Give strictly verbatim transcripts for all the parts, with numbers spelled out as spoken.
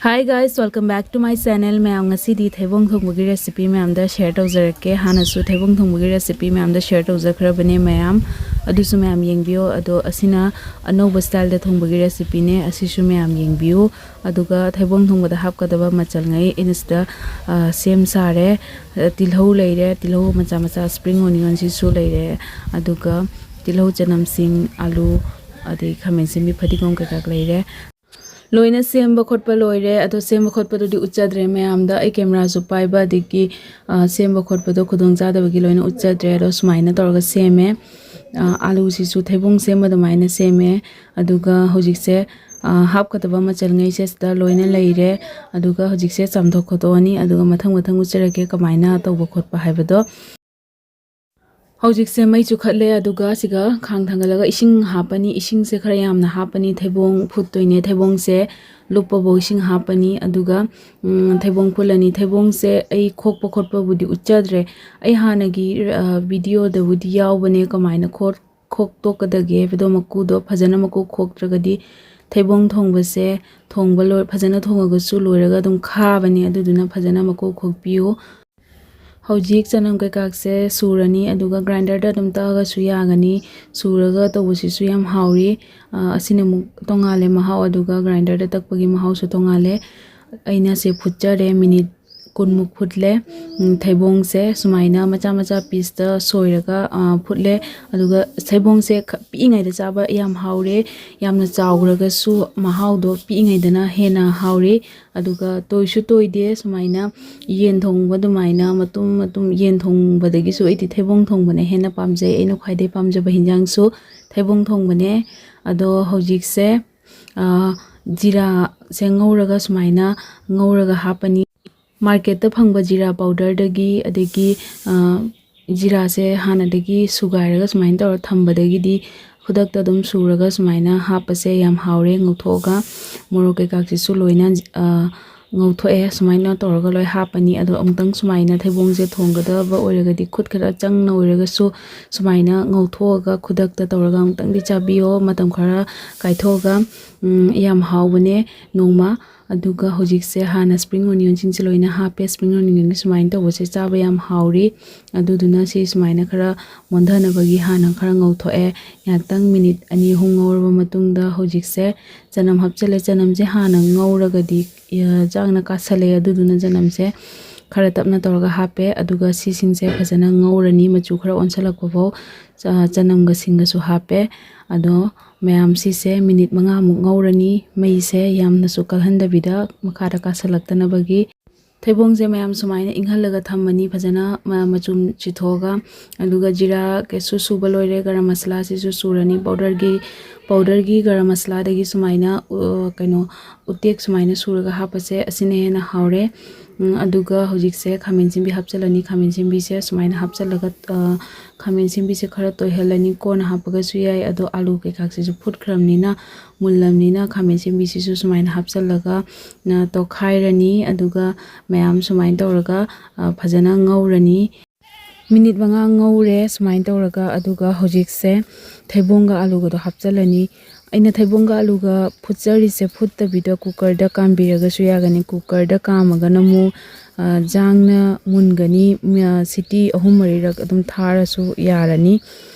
Hi guys, welcome back to my channel. ꯃꯌꯥꯝ, ꯉꯁꯤꯗꯤ ꯊꯩꯕꯣꯡ ꯊꯣꯡꯕꯒꯤ recipe ꯃꯌꯥꯝꯗ share ꯇꯧꯖꯔꯛꯀꯦ꯫ ꯍꯥꯟꯅꯁꯨ ꯊꯩꯕꯣꯡ ꯊꯣꯡꯕꯒꯤ recipe ꯃꯌꯥꯝꯗ share ꯇꯧꯖꯈ꯭ꯔꯕꯅꯦ ꯃꯌꯥꯝ, ꯑꯗꯨꯁꯨ ꯃꯌꯥꯝ ꯌꯦꯡꯕꯤꯌꯣ꯫ ꯑꯗꯣ ꯑꯁꯤꯅ ꯑꯅꯧꯕ styleꯗ ꯊꯣꯡꯕꯒꯤ recipeꯅꯦ, ꯑꯁꯤꯁꯨ ꯃꯌꯥꯝ ꯌꯦꯡꯕꯤꯌꯨ꯫ ꯑꯗꯨꯒ ꯊꯩꯕꯣꯡ ꯊꯣꯡꯕꯗ ꯍꯥꯞꯀꯗꯕ ꯃꯆꯜꯉꯩ ꯑꯩꯅ ꯁꯤꯗ, ꯑ, ꯁꯦꯝ ꯁꯥꯔꯦ꯫ ꯑ, ꯇꯤꯜꯍꯧ ꯂꯩꯔꯦ, ꯇꯤꯜꯍꯧ ꯃꯆꯥ ꯃꯆꯥ spring onionꯁꯤꯁꯨ ꯂꯩꯔꯦ, ꯑꯗꯨꯒ ꯇꯤꯜꯍꯧ, ꯆꯅꯝꯁꯤꯡ, ꯑꯂꯨ, ꯑꯗꯩ ꯈꯥꯃꯦꯟ ꯑꯁꯤꯟꯕꯤ, ꯐꯗꯤꯒꯣꯝ ꯀꯩꯀꯥ ꯂꯩꯔꯦ꯫ ꯂꯣꯏꯅ ꯁꯦꯝꯕ ꯈꯣꯠꯄ ꯂꯣꯏꯔꯦ꯫ ꯑꯗꯣ ꯁꯦꯝꯕ ꯈꯣꯠꯄꯗꯨꯗꯤ ꯎꯠꯆꯗ꯭ꯔꯦ ꯃꯌꯥꯝꯗ, ꯑꯩ cameraꯁꯨ ꯄꯥꯏꯕ, ꯑꯗꯒꯤ, ꯑ, ꯁꯦꯝꯕ ꯈꯣꯠꯄꯗꯣ ꯈꯨꯗꯣꯡ ꯆꯥꯗꯕꯒꯤ ꯂꯣꯏꯅ ꯎꯠꯆꯗ꯭ꯔꯦ꯫ ꯑꯗꯣ ꯁꯨꯃꯥꯏꯅ ꯇꯧꯔꯒ ꯁꯦꯝꯃꯦ꯫ ꯑ, ꯑꯂꯨꯁꯤꯁꯨ ꯊꯩꯕꯣꯡ ꯁꯦꯝꯕ ꯑꯗꯨꯃꯥꯏꯅ ꯁꯦꯝꯃꯦ꯫ ꯑꯗꯨꯒ ꯍꯧꯖꯤꯛꯁꯦ, ꯑ, ꯍꯥꯞꯀꯗꯕ ꯃꯆꯜꯉꯩꯁꯦ ꯁꯤꯗ ꯂꯣꯏꯅ ꯂꯩꯔꯦ꯫ ꯑꯗꯨꯒ ꯍꯧꯖꯤꯛꯁꯦ ꯆꯥꯝꯊꯣꯛ ꯈꯣꯠꯇꯣꯛꯑꯅꯤ, ꯑꯗꯨꯒ ꯃꯊꯪ ꯃꯊꯪ ꯎꯠꯆꯔꯛꯀꯦ ꯀꯃꯥꯏꯅ ꯇꯧꯕ ꯈꯣꯠꯄ ꯍꯥꯏꯕꯗꯣ꯫ ꯍꯧꯖꯤꯛꯁꯦ ꯃꯩ ꯆꯨꯈꯠꯂꯦ, ꯑꯗꯨꯒ ꯁꯤꯒ ꯈꯥꯡ ꯊꯥꯡꯒꯠꯂꯒ ꯏꯁꯤꯡ ꯍꯥꯞꯄꯅꯤ꯫ ꯏꯁꯤꯡꯁꯦ ꯈꯔ ꯌꯥꯝꯅ ꯍꯥꯞꯄꯅꯤ꯫ ꯊꯩꯕꯣꯡ ꯐꯨꯠꯇꯣꯏꯅꯦ꯫ ꯊꯩꯕꯣꯡꯁꯦ ꯂꯨꯞꯄꯕꯧ ꯏꯁꯤꯡ ꯍꯥꯞꯄꯅꯤ, ꯑꯗꯨꯒ, ꯎꯝ, ꯊꯩꯕꯣꯡ ꯐꯨꯠꯂꯅꯤ꯫ ꯊꯩꯕꯣꯡꯁꯦ ꯑꯩ ꯈꯣꯛꯄ ꯈꯣꯠꯄꯕꯨꯗꯤ ꯎꯠꯆꯗ꯭ꯔꯦ꯫ ꯑꯩ ꯍꯥꯟꯅꯒꯤ, ꯑ, videoꯗꯕꯨꯗꯤ ꯌꯥꯎꯕꯅꯦ ꯀꯃꯥꯏꯅ ꯈꯣꯠ-, ꯈꯣꯛꯇꯣꯛꯀꯗꯒꯦ ꯍꯥꯏꯕꯗꯣ꯫ ꯃꯀꯨꯗꯣ ꯐꯖꯅ ꯃꯀꯨ ꯈꯣꯛꯇ꯭ꯔꯒꯗꯤ ꯊꯩꯕꯣꯡ ꯊꯣꯡꯕꯁꯦ ꯊꯣꯡꯕ ꯂꯣꯏ-, ꯐꯖꯅ ꯊꯣꯡꯉꯒꯁꯨ ꯂꯣꯏꯔꯒ ꯑꯗꯨꯝ ꯈꯥꯕꯅꯦ꯫ ꯑꯗꯨꯗꯨꯅ ꯐꯖꯅ ꯃꯀꯨ ꯈꯣꯛꯄꯤꯌꯨ꯫ ꯍꯧꯖꯤꯛ ꯆꯅꯝ ꯀꯩꯀꯥꯁꯦ ꯁꯨꯔꯅꯤ, ꯑꯗꯨꯒ grinderꯗ ꯑꯗꯨꯝ ꯇꯛꯑꯒꯁꯨ ꯌꯥꯒꯅꯤ꯫ ꯁꯨꯔꯒ ꯇꯧꯕꯁꯤꯁꯨ ꯌꯥꯝ ꯍꯥꯎꯔꯤ꯫ ꯑ, ꯑꯁꯤꯅ ꯑꯃꯨꯛ ꯇꯣꯡꯉꯥꯜꯂꯦ ꯃꯍꯥꯎ, ꯑꯗꯨꯒ grinderꯗ ꯇꯛꯄꯒꯤ ꯃꯍꯥꯎꯁꯨ ꯇꯣꯡꯉꯥꯜꯂꯦ꯫ ꯑꯩꯅ ꯁꯦ ꯐꯨꯠꯆꯔꯦ, minute ꯀꯨꯟꯃꯨꯛ ꯐꯨꯠꯂꯦ꯫ ꯎꯝ, ꯊꯩꯕꯣꯡꯁꯦ ꯁꯨꯃꯥꯏꯅ ꯃꯆꯥ ꯃꯆꯥ pieceꯇ ꯁꯣꯏꯔꯒ, ꯑ, ꯐꯨꯠꯂꯦ꯫ ꯑꯗꯨꯒ ꯊꯩꯕꯣꯡꯁꯦ ꯈ-, ꯄꯤꯛꯏꯉꯩꯗ ꯆꯥꯕ ꯌꯥꯝ ꯍꯥꯎꯔꯦ꯫ ꯌꯥꯝꯅ ꯆꯥꯎꯈ꯭ꯔꯒꯁꯨ ꯃꯍꯥꯎꯗꯣ ꯄꯤꯛꯏꯉꯩꯗꯅ ꯍꯦꯟꯅ ꯍꯥꯎꯔꯦ꯫ ꯑꯗꯨꯒ ꯇꯣꯏꯁꯨ ꯇꯣꯏꯗꯦ꯫ ꯁꯨꯃꯥꯏꯅ ꯌꯦꯟ ꯊꯣꯡꯕ ꯑꯗꯨꯃꯥꯏꯅ ꯃꯇꯨꯝ ꯃꯇꯨꯝ ꯌꯦꯟ ꯊꯣꯡꯕꯗꯒꯤꯁꯨ ꯑꯩꯗꯤ ꯊꯩꯕꯣꯡ ꯊꯣꯡꯕꯅ ꯍꯦꯟꯅ ꯄꯥꯝꯖꯩ꯫ ꯑꯩꯅ ꯈ꯭ꯋꯥꯏꯗꯩ ꯄꯥꯝꯖꯕ ꯍꯤꯟꯖꯥꯡꯁꯨ ꯊꯩꯕꯣꯡ ꯊꯣꯡꯕꯅꯦ꯫ ꯑꯗꯣ ꯍꯧꯖꯤꯛꯁꯦ, ꯑ, ꯖꯤꯔꯥꯁꯦ ꯉꯧꯔꯒ ꯁꯨꯃꯥꯏꯅ ꯉꯧꯔꯒ ꯍꯥꯞꯄꯅꯤ꯫ Marketꯇ ꯐꯪꯕ ꯖꯤꯔꯥ powderꯗꯒꯤ, ꯑꯗꯒꯤ, ꯑ, ꯖꯤꯔꯥꯁꯦ ꯍꯥꯟꯅꯗꯒꯤ ꯁꯨꯒꯥꯏꯔꯒ ꯁꯨꯃꯥꯏꯅ ꯇꯧꯔ ꯊꯝꯕꯗꯒꯤꯗꯤ ꯈꯨꯗꯛꯇ ꯑꯗꯨꯝ ꯁꯨꯔꯒ ꯁꯨꯃꯥꯏꯅ ꯍꯥꯞꯄꯁꯦ ꯌꯥꯝ ꯍꯥꯎꯔꯦ꯫ ꯉꯧꯊꯣꯛꯑꯒ ꯃꯣꯔꯣꯛ ꯀꯩꯀꯥꯁꯤꯁꯨ ꯂꯣꯏꯅ, ꯑ, ꯉꯧꯊꯣꯛꯑꯦ꯫ ꯁꯨꯃꯥꯏꯅ ꯇꯧꯔꯒ ꯂꯣꯏ ꯍꯥꯞꯄꯅꯤ꯫ ꯑꯗꯣ ꯑꯃꯨꯛꯇꯪ ꯁꯨꯃꯥꯏꯅ ꯊꯩꯕꯣꯡꯁꯦ ꯊꯣꯡꯒꯗꯕ ꯑꯣꯏꯔꯒꯗꯤ ꯈꯨꯠ ꯈꯔ ꯆꯪꯅ ꯑꯣꯏꯔꯒꯁꯨ ꯁꯨꯃꯥꯏꯅ ꯉꯧꯊꯣꯛꯑꯒ ꯈꯨꯗꯛꯇ ꯇꯧꯔꯒ ꯑꯃꯨꯛꯇꯪꯗꯤ ꯆꯥꯕꯤꯌꯣ꯫ ꯃꯇꯝ ꯈꯔ ꯀꯥꯏꯊꯣꯛꯑꯒ, ꯎꯝ, ꯌꯥꯝ ꯍꯥꯎꯕꯅꯦ꯫ ꯅꯣꯡꯃ ꯑꯗꯨꯒ ꯍꯧꯖꯤꯛꯁꯦ ꯍꯥꯟꯅ spring onionꯁꯤꯡꯁꯦ ꯂꯣꯏꯅ ꯍꯥꯞꯄꯦ꯫ Spring onionꯒꯤ ꯁꯨꯃꯥꯏꯅ ꯇꯧꯕꯁꯦ ꯆꯥꯕ ꯌꯥꯝ ꯍꯥꯎꯔꯤ꯫ ꯑꯗꯨꯗꯨꯅ ꯁꯤ ꯁꯨꯃꯥꯏꯅ ꯈꯔ ꯃꯣꯟꯊꯅꯕꯒꯤ ꯍꯥꯟꯅ ꯈꯔ ꯉꯧꯊꯣꯛꯑꯦ꯫ ꯉꯥꯏꯍꯥꯛꯇꯪ ꯃꯤꯅꯤꯠ ꯑꯅꯤ ꯑꯍꯨꯝ ꯉꯧꯔꯕ ꯃꯇꯨꯡꯗ ꯍꯧꯖꯤꯛꯁꯦ ꯆꯅꯝ ꯍꯥꯞꯆꯤꯜꯂꯦ꯫ ꯆꯅꯝꯁꯦ ꯍꯥꯟꯅ ꯉꯧꯔꯒꯗꯤ, ꯑ, ꯆꯥꯛꯅ ꯀꯥꯁꯜꯂꯦ꯫ ꯑꯗꯨꯗꯨꯅ ꯆꯅꯝꯁꯦ ꯈꯔ ꯇꯞꯅ ꯇꯧꯔꯒ ꯍꯥꯞꯄꯦ꯫ ꯑꯗꯨꯒ ꯁꯤꯁꯤꯡꯁꯦ ꯐꯖꯅ ꯉꯧꯔꯅꯤ, ꯃꯆꯨ ꯈꯔ ꯑꯣꯟꯁꯜꯂꯛꯄ ꯐꯥꯎ꯫ ꯆ-, ꯆꯅꯝꯒ ꯁꯤꯡꯒꯁꯨ ꯍꯥꯞꯄꯦ꯫ ꯑꯗꯣ ꯃꯌꯥꯝ ꯁꯤꯁꯦ ꯃꯤꯅꯤꯠ ꯃꯉꯥꯃꯨꯛ ꯉꯧꯔꯅꯤ꯫ ꯃꯩꯁꯦ ꯌꯥꯝꯅꯁꯨ ꯀꯜꯍꯟꯗꯕꯤꯗ, ꯃꯈꯥꯗ ꯀꯥꯁꯜꯂꯛꯇꯅꯕꯒꯤ꯫ ꯊꯩꯕꯣꯡꯁꯦ ꯃꯌꯥꯝ ꯁꯨꯃꯥꯏꯅ ꯏꯪꯍꯜꯂꯒ ꯊꯝꯃꯅꯤ, ꯐꯖꯅ ꯃ-, ꯃꯆꯨꯝ ꯆꯤꯊꯣꯛꯑꯒ꯫ ꯑꯗꯨꯒ ꯖꯤꯔꯥ ꯀꯩꯁꯨ ꯁꯨꯕ ꯂꯣꯏꯔꯦ, ꯒꯔꯝ ꯃꯁꯥꯂꯥꯁꯤꯁꯨ ꯁꯨꯔꯅꯤ꯫ Powderꯒꯤ, powderꯒꯤ ꯒꯔꯝ ꯃꯁꯥꯂꯥꯗꯒꯤ ꯁꯨꯃꯥꯏꯅ, ꯑ, ꯀꯩꯅꯣ, ꯎꯇꯦꯛ ꯁꯨꯃꯥꯏꯅ ꯁꯨꯔꯒ ꯍꯥꯞꯄꯁꯦ, ꯑꯁꯤꯅ ꯍꯦꯟꯅ ꯍꯥꯎꯔꯦ꯫ ꯎꯝ, ꯑꯗꯨꯒ ꯍꯧꯖꯤꯛꯁꯦ ꯈꯥꯃꯦꯟ ꯑꯁꯤꯟꯕꯤ ꯍꯥꯞꯆꯤꯜꯂꯅꯤ꯫ ꯈꯥꯃꯦꯟ ꯑꯁꯤꯟꯕꯤꯁꯦ ꯁꯨꯃꯥꯏꯅ ꯍꯥꯞꯆꯤꯜꯂꯒ, ꯑ, ꯈꯥꯃꯦꯟ ꯑꯁꯤꯟꯕꯤꯁꯦ ꯈꯔ ꯇꯣꯏꯍꯜꯂꯅꯤ꯫ ꯀꯣꯟꯅ ꯍꯥꯞꯄꯒꯁꯨ ꯌꯥꯏ, ꯑꯗꯣ ꯑꯥꯂꯨ ꯀꯩꯀꯥꯁꯤꯁꯨ ꯐꯨꯠꯈ꯭ꯔꯕꯅꯤꯅ, ꯃꯨꯜꯂꯕꯅꯤꯅ ꯈꯥꯃꯦꯟ ꯑꯁꯤꯟꯕꯤꯁꯤꯁꯨ ꯁꯨꯃꯥꯏꯅ ꯍꯥꯞꯆꯤꯜꯂꯒ, ꯑ, ꯇꯣꯠꯈꯥꯏꯔꯅꯤ꯫ ꯑꯗꯨꯒ ꯃꯌꯥꯝ ꯁꯨꯃꯥꯏꯅ ꯇꯧꯔꯒ, ꯑ, ꯐꯖꯅ ꯉꯧꯔꯅꯤ꯫ ꯃꯤꯅꯤꯠ ꯃꯉꯥ ꯉꯧꯔꯦ ꯁꯨꯃꯥꯏꯅ ꯇꯧꯔꯒ꯫ ꯑꯗꯨꯒ ꯍꯧꯖꯤꯛꯁꯦ ꯊꯩꯕꯣꯡꯒ ꯑꯥꯂꯨꯒꯗꯣ ꯍꯥꯞꯆꯤꯜꯂꯅꯤ꯫ ꯑꯩꯅ ꯊꯩꯕꯣꯡꯒ ꯑꯥꯂꯨꯒ ꯐꯨꯠꯆꯔꯤꯁꯦ ꯐꯨꯠꯇꯕꯤꯗ cookerꯗ ꯀꯥꯝꯕꯤꯔꯒꯁꯨ ꯌꯥꯒꯅꯤ꯫ Cookerꯗ ꯀꯥꯝꯃꯒꯅ ꯑꯃꯨꯛ, ꯑ, ꯖꯥꯡꯅ ꯃꯨꯟꯒꯅꯤ, ꯃ-, ꯁꯤꯇꯤ ꯑꯍꯨꯝ ꯃꯔꯤꯔꯛ ꯑꯗꯨꯝ ꯊꯥꯔꯁꯨ ꯌꯥꯔꯅꯤ꯫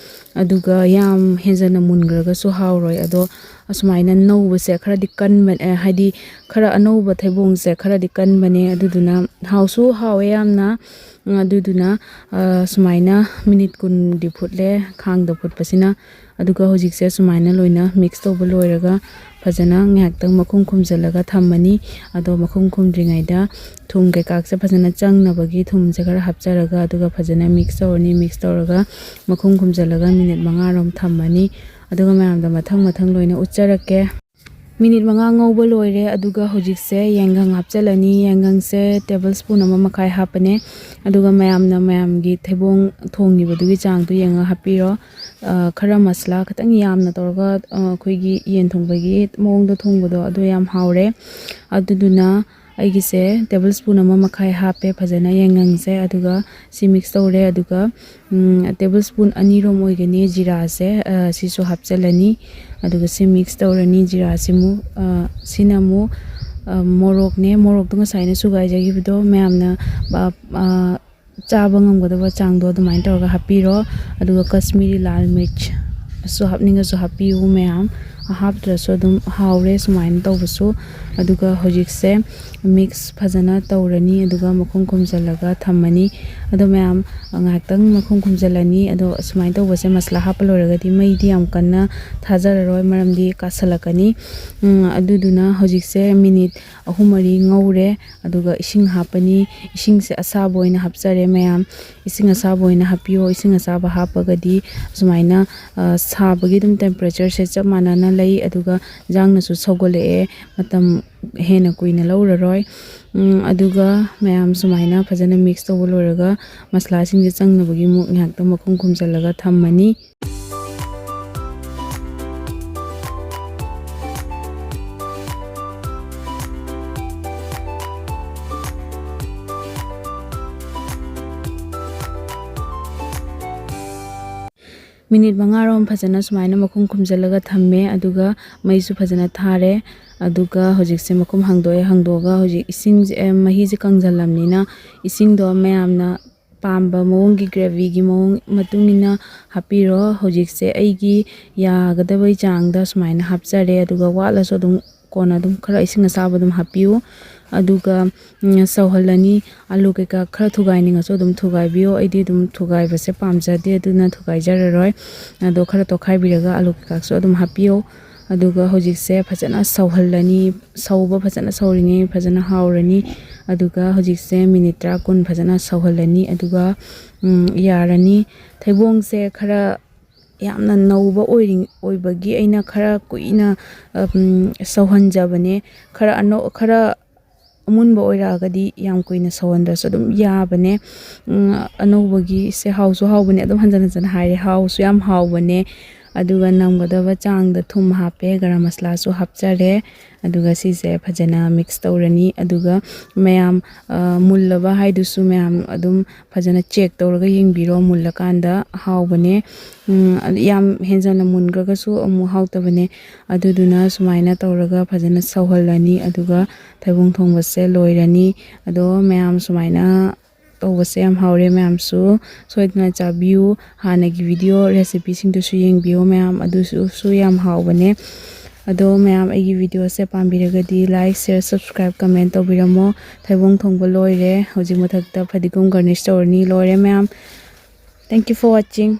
ꯑꯗꯨꯒ ꯌꯥꯝ ꯍꯦꯟꯖꯟꯅ ꯃꯨꯟꯈ꯭ꯔꯒꯁꯨ ꯍꯥꯎꯔꯣꯏ꯫ ꯑꯗꯣ ꯑꯁꯨꯃꯥꯏꯅ ꯅꯧꯕꯁꯦ ꯈꯔꯗꯤ ꯀꯟꯕ-, ꯑꯦ, ꯍꯥꯏꯗꯤ ꯈꯔ ꯑꯅꯧꯕ ꯊꯩꯕꯣꯡꯁꯦ ꯈꯔꯗꯤ ꯀꯟꯕꯅꯦ꯫ ꯑꯗꯨꯗꯨꯅ ꯍꯥꯎꯁꯨ ꯍꯥꯎꯋꯦ ꯌꯥꯝꯅ꯫ ꯑꯗꯨꯗꯨꯅ, ꯑ, ꯁꯨꯃꯥꯏꯅ ꯃꯤꯅꯤꯠ ꯀꯨꯟꯗꯤ ꯐꯨꯠꯂꯦ ꯈꯥꯡꯗ ꯐꯨꯠꯄꯁꯤꯅ꯫ ꯑꯗꯨꯒ ꯍꯧꯖꯤꯛꯁꯦ ꯁꯨꯃꯥꯏꯅ ꯂꯣꯏꯅ mix ꯇꯧꯕ ꯂꯣꯏꯔꯒ ꯐꯖꯅ ꯉꯥꯏꯍꯥꯛꯇꯪ ꯃꯈꯨꯝ ꯈꯨꯝꯖꯤꯜꯂꯒ ꯊꯝꯃꯅꯤ꯫ ꯑꯗꯣ ꯃꯈꯨꯝ ꯈꯨꯝꯗ꯭ꯔꯤꯉꯩꯗ ꯊꯨꯝ ꯀꯩꯀꯥꯁꯦ ꯐꯖꯅ ꯆꯪꯅꯕꯒꯤ ꯊꯨꯝꯁꯦ ꯈꯔ ꯍꯥꯞꯆꯔꯒ, ꯑꯗꯨꯒ ꯐꯖꯅ mix ꯇꯧꯔꯅꯤ꯫ Mix ꯇꯧꯔꯒ ꯃꯈꯨꯝ ꯈꯨꯝꯖꯤꯜꯂꯒ ꯃꯤꯅꯤꯠ ꯃꯉꯥꯔꯣꯝ ꯊꯝꯃꯅꯤ꯫ ꯑꯗꯨꯒ ꯃꯌꯥꯝꯗ ꯃꯊꯪ ꯃꯊꯪ ꯂꯣꯏꯅ ꯎꯠꯆꯔꯛꯀꯦ꯫ ꯃꯤꯅꯤꯠ ꯃꯉꯥ ꯉꯧꯕ ꯂꯣꯏꯔꯦ꯫ ꯑꯗꯨꯒ ꯍꯧꯖꯤꯛꯁꯦ ꯌꯥꯏꯉꯪ ꯍꯥꯞꯆꯤꯜꯂꯅꯤ꯫ ꯌꯥꯏꯉꯪꯁꯦ table spoon ꯑꯃ ꯃꯈꯥꯏ ꯍꯥꯞꯄꯅꯦ꯫ ꯑꯗꯨꯒ ꯃꯌꯥꯝꯅ ꯃꯌꯥꯝꯒꯤ ꯊꯩꯕꯣꯡ ꯊꯣꯡꯉꯤꯕꯗꯨꯒꯤ ꯆꯥꯡꯗꯣ ꯌꯦꯡꯉꯒ ꯍꯥꯞꯄꯤꯔꯣ꯫ ꯑ, ꯈꯔ ꯃꯁꯂꯥ ꯈꯤꯇꯪ ꯌꯥꯝꯅ ꯇꯧꯔꯒ, ꯑ, ꯑꯩꯈꯣꯏꯒꯤ ꯌꯦꯟ ꯊꯣꯡꯕꯒꯤ ꯃꯑꯣꯡꯗ ꯊꯣꯡꯕꯗꯣ, ꯑꯗꯨ ꯌꯥꯝ ꯍꯥꯎꯔꯦ꯫ ꯑꯗꯨꯗꯨꯅ ꯑꯩꯒꯤꯁꯦ table spoon ꯑꯃ ꯃꯈꯥꯏ ꯍꯥꯞꯄꯦ ꯐꯖꯅ ꯌꯥꯏꯉꯪꯁꯦ꯫ ꯑꯗꯨꯒ ꯁꯤ mix ꯇꯧꯔꯦ꯫ ꯑꯗꯨꯒ, ꯎꯝ, table spoon ꯑꯅꯤꯔꯣꯝ ꯑꯣꯏꯒꯅꯤ ꯖꯤꯔꯥꯁꯦ, ꯑ, ꯁꯤꯁꯨ ꯍꯥꯞꯆꯤꯜꯂꯅꯤ꯫ ꯑꯗꯨꯒ ꯁꯤ mix ꯇꯧꯔꯅꯤ꯫ ꯖꯤꯔꯥꯁꯤꯃꯨꯛ, ꯑ, ꯁꯤꯅ ꯑꯃꯨꯛ ꯃꯣꯔꯣꯛꯅꯦ, ꯃꯣꯔꯣꯛꯇꯣ ꯉꯁꯥꯏꯅ ꯁꯨꯒꯥꯏꯖꯈꯤꯕꯗꯣ ꯃꯌꯥꯝꯅ ꯆꯥꯕ ꯉꯝꯒꯗꯕ ꯆꯥꯡꯗꯣ ꯑꯗꯨꯃꯥꯏꯅ ꯇꯧꯔꯒ ꯍꯥꯞꯄꯤꯔꯣ꯫ ꯑꯗꯨꯒ ꯀꯥꯁꯃꯤꯔꯤ ꯂꯥꯜ ꯃꯤꯔꯆꯁꯨ ꯍꯥꯞꯅꯤꯡꯉꯁꯨ ꯍꯥꯞꯄꯤꯌꯨ ꯃꯌꯥꯝ, ꯍꯥꯞꯇ꯭ꯔꯁꯨ ꯑꯗꯨꯝ ꯍꯥꯎꯔꯦ ꯁꯨꯃꯥꯏꯅ ꯇꯧꯕꯁꯨ꯫ ꯑꯗꯨꯒ ꯍꯧꯖꯤꯛꯁꯦ ꯃꯤꯛꯁ ꯐꯖꯅ ꯇꯧꯔꯅꯤ, ꯑꯗꯨꯒ ꯃꯈꯨꯝ ꯈꯨꯝꯖꯤꯜꯂꯒ ꯊꯝꯃꯅꯤ꯫ ꯑꯗꯣ ꯃꯌꯥꯝ, ꯉꯥꯏꯍꯥꯛꯇꯪ ꯃꯈꯨꯝ ꯈꯨꯝꯖꯤꯜꯂꯅꯤ꯫ ꯑꯗꯣ ꯁꯨꯃꯥꯏꯅ ꯇꯧꯕꯁꯦ, ꯃꯁꯂꯥ ꯍꯥꯞꯄ ꯂꯣꯏꯔꯒꯗꯤ ꯃꯩꯗꯤ ꯌꯥꯝ ꯀꯟꯅ ꯊꯥꯖꯔꯔꯣꯏ, ꯃꯔꯝꯗꯤ ꯀꯥꯁꯜꯂꯛꯀꯅꯤ꯫ ꯎꯝ, ꯑꯗꯨꯗꯨꯅ ꯍꯧꯖꯤꯛꯁꯦ ꯃꯤꯅꯤꯠ ꯑꯍꯨꯝ ꯃꯔꯤ ꯉꯧꯔꯦ꯫ ꯑꯗꯨꯒ ꯏꯁꯤꯡ ꯍꯥꯞꯄꯅꯤ꯫ ꯏꯁꯤꯡꯁꯦ ꯑꯁꯥꯕ ꯑꯣꯏꯅ ꯍꯥꯞꯆꯔꯦ ꯃꯌꯥꯝ꯫ ꯏꯁꯤꯡ ꯑꯁꯥꯕ ꯑꯣꯏꯅ ꯍꯥꯞꯄꯤꯌꯣ꯫ ꯏꯁꯤꯡ ꯑꯁꯥꯕ ꯍꯥꯞꯄꯒꯗꯤ ꯁꯨꯃꯥꯏꯅ, ꯑ, ꯁꯥꯕꯒꯤ ꯑꯗꯨꯝ temperatureꯁꯦ ꯆꯞ ꯃꯥꯟꯅꯅ ꯂꯩ꯫ ꯑꯗꯨꯒ ꯏꯟꯖꯥꯡꯅꯁꯨ ꯁꯧꯒꯠꯂꯛꯑꯦ꯫ ꯃꯇꯝ ꯍꯦꯟꯅ ꯀꯨꯏꯅ ꯂꯧꯔꯔꯣꯏ꯫ ꯎꯝ, ꯑꯗꯨꯒ ꯃꯌꯥꯝ ꯁꯨꯃꯥꯏꯅ ꯐꯖꯅ ꯃꯤꯛꯁ ꯇꯧꯕ ꯂꯣꯏꯔꯒ ꯃꯁꯂꯥꯁꯤꯡꯁꯦ ꯆꯪꯅꯕꯒꯤ ꯑꯃꯨꯛ ꯉꯥꯏꯍꯥꯛꯇꯪ ꯃꯈꯨꯝ ꯈꯨꯝꯖꯤꯜꯂꯒ ꯊꯝꯃꯅꯤ꯫ ꯃꯤꯅꯤꯠ ꯃꯉꯥꯔꯣꯝ ꯐꯖꯅ ꯁꯨꯃꯥꯏꯅ ꯃꯈꯨꯝ ꯈꯨꯝꯖꯤꯜꯂꯒ ꯊꯝꯃꯦ꯫ ꯑꯗꯨꯒ ꯃꯩꯁꯨ ꯐꯖꯅ ꯊꯥꯔꯦ꯫ ꯑꯗꯨꯒ ꯍꯧꯖꯤꯛꯁꯦ ꯃꯈꯨꯝ ꯍꯥꯡꯗꯣꯛꯑꯦ꯫ ꯍꯥꯡꯗꯣꯛꯑꯒ ꯍꯧꯖꯤꯛ ꯏꯁꯤꯡꯁꯦ, ꯑꯦ, ꯃꯍꯤꯁꯦ ꯀꯪꯁꯤꯜꯂꯝꯅꯤꯅ ꯏꯁꯤꯡꯗꯣ ꯃꯌꯥꯝꯅ ꯄꯥꯝꯕ ꯃꯑꯣꯡꯒꯤ gravyꯒꯤ ꯃꯑꯣꯡ ꯃꯇꯨꯡ ꯏꯟꯅ ꯍꯥꯞꯄꯤꯔꯣ꯫ ꯍꯧꯖꯤꯛꯁꯦ ꯑꯩꯒꯤ ꯌꯥꯒꯗꯕꯩ ꯆꯥꯡꯗ ꯁꯨꯃꯥꯏꯅ ꯍꯥꯞꯆꯔꯦ꯫ ꯑꯗꯨꯒ ꯋꯥꯠꯂꯁꯨ ꯑꯗꯨꯝ ꯀꯣꯟꯅ ꯑꯗꯨꯝ ꯈꯔ ꯏꯁꯤꯡ ꯑꯁꯥꯕ ꯑꯗꯨꯝ ꯍꯥꯞꯄꯤꯌꯨ꯫ ꯑꯗꯨꯒ, ꯎꯝ, ꯁꯧꯍꯜꯂꯅꯤ꯫ ꯑꯂꯨ ꯀꯩꯀꯥ ꯈꯔ ꯊꯨꯒꯥꯏꯅꯤꯡꯉꯁꯨ ꯑꯗꯨꯝ ꯊꯨꯒꯥꯏꯕꯤꯌꯣ꯫ ꯑꯩꯗꯤ ꯑꯗꯨꯝ ꯊꯨꯒꯥꯏꯕꯁꯦ ꯄꯥꯝꯖꯗꯦ, ꯑꯗꯨꯅ ꯊꯨꯒꯥꯏꯖꯔꯔꯣꯏ꯫ ꯑꯗꯣ ꯈꯔ ꯇꯣꯠꯈꯥꯏꯕꯤꯔꯒ ꯑꯂꯨ ꯀꯩꯀꯥꯁꯨ ꯑꯗꯨꯝ ꯍꯥꯞꯄꯤꯌꯣ꯫ ꯑꯗꯨꯒ ꯍꯧꯖꯤꯛꯁꯦ ꯐꯖꯅ ꯁꯧꯍꯜꯂꯅꯤ꯫ ꯁꯧꯕ ꯐꯖꯅ ꯁꯧꯔꯤꯉꯩ ꯐꯖꯅ ꯍꯥꯎꯔꯅꯤ꯫ ꯑꯗꯨꯒ ꯍꯧꯖꯤꯛꯁꯦ ꯃꯤꯅꯤꯠ ꯇꯔꯥ ꯀꯨꯟ ꯐꯖꯅ ꯁꯧꯍꯜꯂꯅꯤ꯫ ꯑꯗꯨꯒ, ꯎꯝ, ꯌꯥꯔꯅꯤ꯫ ꯊꯩꯕꯣꯡꯁꯦ ꯈꯔ ꯌꯥꯝꯅ ꯅꯧꯕ ꯑꯣꯏꯔꯤ-, ꯑꯣꯏꯕꯒꯤ ꯑꯩꯅ ꯈꯔ ꯀꯨꯏꯅ, ꯎꯝ, ꯁꯧꯍꯟꯖꯕꯅꯦ꯫ ꯈꯔ ꯑꯅꯧ-, ꯈꯔ ꯑꯃꯨꯟꯕ ꯑꯣꯏꯔꯛꯑꯒꯗꯤ ꯌꯥꯝ ꯀꯨꯏꯅ ꯁꯧꯍꯟꯗ꯭ꯔꯁꯨ ꯑꯗꯨꯝ ꯌꯥꯕꯅꯦ꯫ ꯎꯝ, ꯑꯅꯧꯕꯒꯤꯁꯦ ꯍꯥꯎꯁꯨ ꯍꯥꯎꯕꯅꯦ, ꯑꯗꯨꯝ ꯍꯟꯖꯟ ꯍꯟꯖꯟ ꯍꯥꯏꯔꯦ, ꯍꯥꯎꯁꯨ ꯌꯥꯝ ꯍꯥꯎꯕꯅꯦ꯫ ꯑꯗꯨꯒ ꯅꯝꯒꯗꯕ ꯆꯥꯡꯗ ꯊꯨꯝ ꯍꯥꯞꯄꯦ, ꯒꯔꯝ ꯃꯁꯂꯥꯁꯨ ꯍꯥꯞꯆꯔꯦ꯫ ꯑꯗꯨꯒ ꯁꯤꯁꯦ ꯐꯖꯅ ꯃꯤꯛꯁ ꯇꯧꯔꯅꯤ꯫ ꯑꯗꯨꯒ ꯃꯌꯥꯝ, ꯑ, ꯃꯨꯜꯂꯕ ꯍꯥꯏꯗꯨꯁꯨ ꯃꯌꯥꯝ ꯑꯗꯨꯝ ꯐꯖꯅ ꯆꯦꯛ ꯇꯧꯔꯒ ꯌꯦꯡꯕꯤꯔꯣ꯫ ꯃꯨꯜꯂꯀꯥꯟꯗ ꯍꯥꯎꯕꯅꯦ꯫ ꯎꯝ, ꯑꯗꯨ ꯌꯥꯝ ꯍꯦꯟꯖꯟꯅ ꯃꯨꯟꯈ꯭ꯔꯒꯁꯨ ꯑꯃꯨꯛ ꯍꯥꯎꯇꯕꯅꯦ꯫ ꯑꯗꯨꯗꯨꯅ ꯁꯨꯃꯥꯏꯅ ꯇꯧꯔꯒ ꯐꯖꯅ ꯁꯧꯍꯜꯂꯅꯤ꯫ ꯑꯗꯨꯒ ꯊꯩꯕꯣꯡ ꯊꯣꯡꯕꯁꯦ ꯂꯣꯏꯔꯅꯤ꯫ ꯑꯗꯣ ꯃꯌꯥꯝ ꯁꯨꯃꯥꯏꯅ ꯇꯧꯕꯁꯦ ꯌꯥꯝ ꯍꯥꯎꯔꯦ꯫ ꯃꯌꯥꯝꯁꯨ ꯁꯣꯏꯗꯅ ꯆꯥꯕꯤꯌꯨ꯫ ꯍꯥꯟꯅꯒꯤ ꯚꯤꯗꯤꯑꯣ ꯔꯦꯁꯤꯄꯤꯁꯤꯡꯗꯨꯁꯨ ꯌꯦꯡꯕꯤꯌꯨ ꯃꯌꯥꯝ, ꯑꯗꯨꯁꯨ ꯌꯥꯝ ꯍꯥꯎꯕꯅꯦ꯫ ꯑꯗꯣ ꯃꯌꯥꯝ ꯑꯩꯒꯤ ꯚꯤꯗꯤꯑꯣꯁꯦ ꯄꯥꯝꯕꯤꯔꯒꯗꯤ like, share, subscribe, comment ꯇꯧꯕꯤꯔꯝꯃꯣ꯫ ꯊꯩꯕꯣꯡ ꯊꯣꯡꯕ ꯂꯣꯏꯔꯦ꯫ ꯍꯧꯖꯤꯛ ꯃꯊꯛꯇ ꯐꯗꯤꯒꯣꯝ garnish ꯇꯧꯔꯅꯤ꯫ ꯂꯣꯏꯔꯦ ꯃꯌꯥꯝ꯫ Thank you for watching.